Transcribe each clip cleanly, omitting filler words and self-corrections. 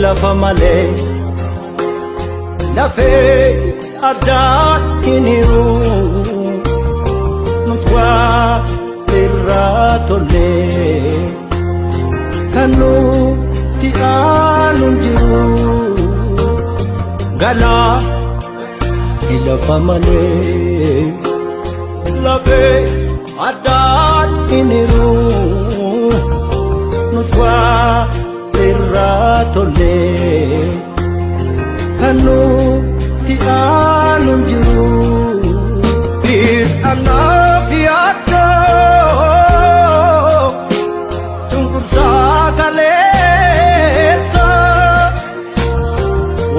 Lafa malee lafee addaan hin hiru nuti waa irraa tollee kan nuti aanu hin jiru galaa lafa malee lafee addaan hin hiru nuti waa irraa tollee kan nuti aanu hin jiru. Anaaf yaaddoo cunqursaa kaleessa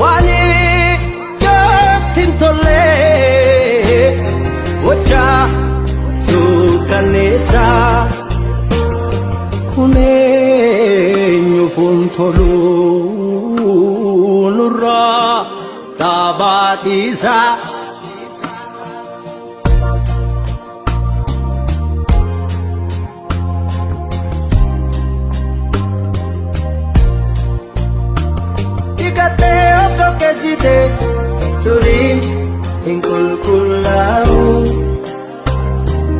waan ijatti hin tolle gochaa suukanneessa kun eenyuuf hin tolu nurraa dhaabaatiisaa. Dhiqattee of dhoqqeessite turiin hin qulqullaa'u.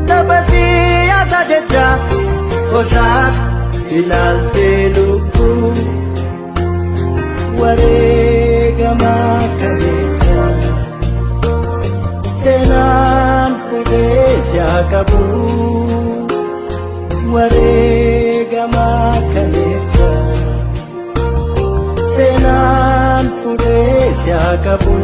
Tapha siyaasaa jecha gosaa ilaaltee lubbuu wareegamaa kaleessa seenaan fuudhee si haa qabu wareegamaa kaleessa seenaan fuudhee si haa qabu.